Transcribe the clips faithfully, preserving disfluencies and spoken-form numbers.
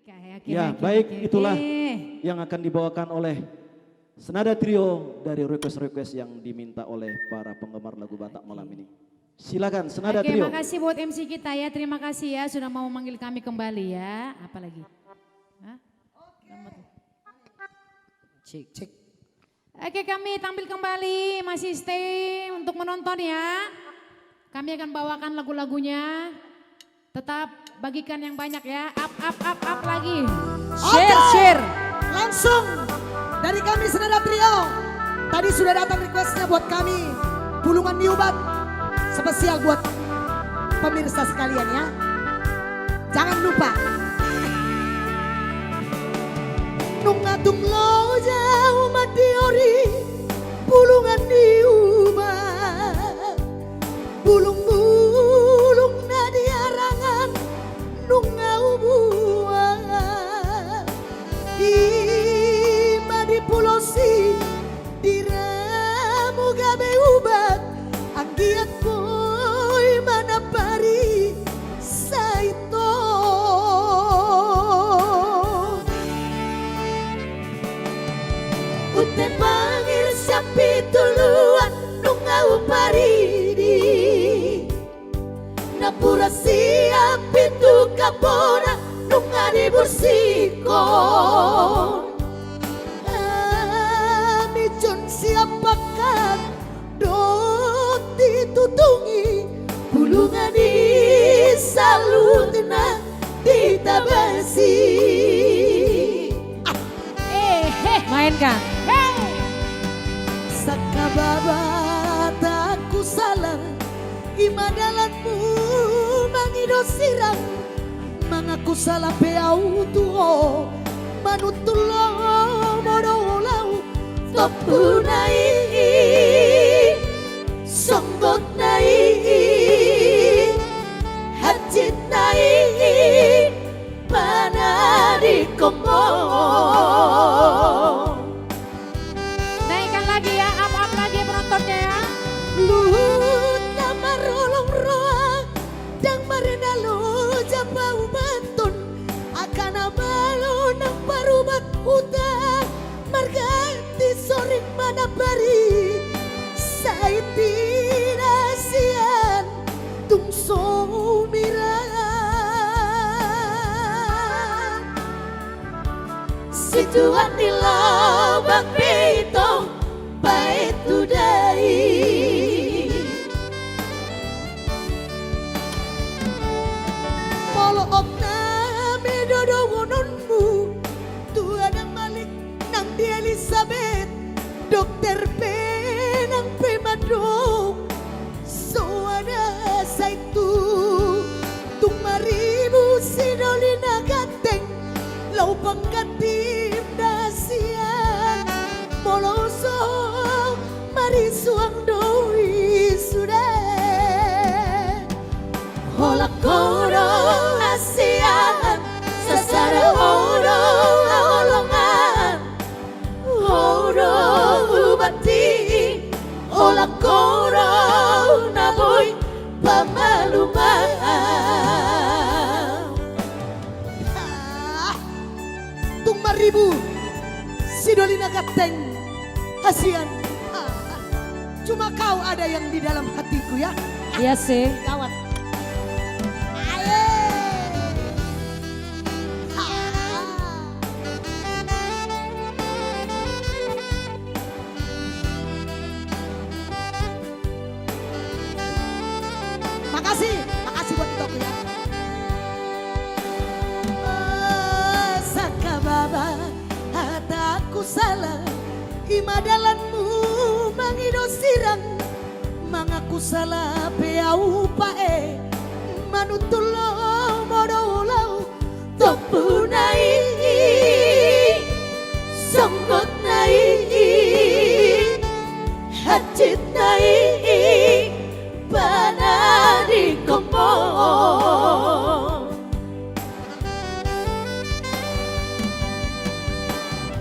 Oke, oke, ya, oke, baik, oke, itulah oke. Yang akan dibawakan oleh Senada Trio dari request-request yang diminta oleh para penggemar lagu Batak malam ini. Silakan, Senada Trio. Oke, makasih buat M C kita ya. Terima kasih ya sudah mau memanggil kami kembali ya. Apa lagi? Hah? Cek, cek. Oke, kami tampil kembali, masih stay untuk menonton ya. Kami akan bawakan lagu-lagunya. Tetap bagikan yang banyak ya. Up, up, up, up lagi. Share, oke, share. Langsung dari kami Senada Trio. Tadi sudah datang requestnya buat kami. Bulungan ni Ubat. Spesial buat pemirsa sekalian ya. Jangan lupa. Nunga tung loja umat di ori, bulungan ni Ubat. Bulung-bulung na di arangan nunga hubuat. Ima dipulosi di ramu gabe ubat, anggiat boi manampari saiton. Unte pangir sian pituluan nunga huparidi. Napuran sian pitu kampona nunga dibursihon. Ami jon sian pangkat dohot ditutungi, bulungan i saluhutna ditabasi. Ah. Eh, heh. Main, Kang. Hei. Sangkababa, tak kusala, ima dalanmu mangido sirang. Mangaku sala pe au tu ho, manuntun lomo do ho laho. Tompuna i, songgotna i, hanjitna i, panadingkon ma. Naikkan lagi ya, up, up lagi penontonnya ya. Luhut na marholong roha, ndang marnalo japa ubaton, angka na malo nang parubat huta, marganti soring manampari, sai tinasian tung so humiran. Situan ni lobang Pitung, baen tu dai. Molo on nami do dohononmu, tu anak Malik nang di Elisabet, dokter pe nang pe mandok, soada saitu tung maribu sidoli na ganteng, laho panggantim na sian, molo so marisuang do i sude. Holan ho do hasian, sasada ho do haholongan. Ho do ubat i, holan ho do na boi pamaluman. Ah, tung maribu sidoli na ganteng hasian. Ah, cuma kau ada yang di dalam hatiku ya. Iya sih. Gawat. Aye. Makasih, makasih buat Itoku ya. Sangkababa, hata kusala, ima dalanmu mangido sirang. Mangaku sala pe au bae, manuntun lomo do ho laho. Tompuna i, songgotna i, hanjitna i, panadingkon ma.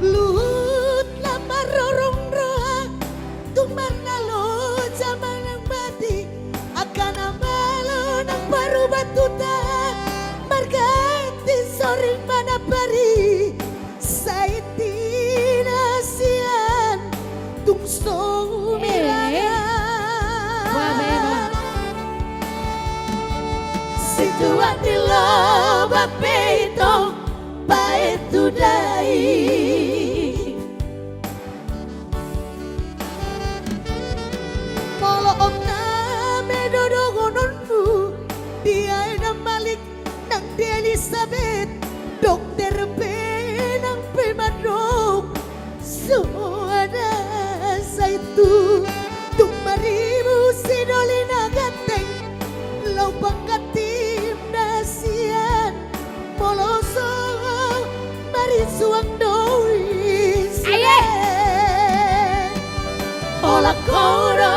Luhut na marholong roha, tung marnaloja manang mati, angka na malo nang parubat huta, Tuak ni loba pe i tong baen tu dai. Molo on name do dohononmu, dia na malik nang di Elisabet, dokter pe nang pe mandok, so ada saitu. Tung maribu sidoli na ganteng, laho pangganti na sian, molo so marinsuang do i sian. Holan ho do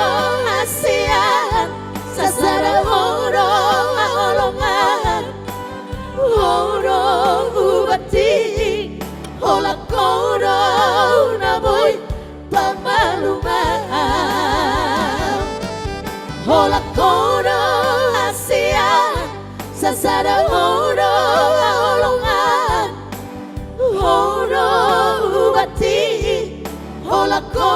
hasian, sasada ho do haholongan. Ho do ubat i, holan ho do na boi pamaluman. Holan ho do hasian, sasada ho do haholongan. Ho do ubat i, holan ho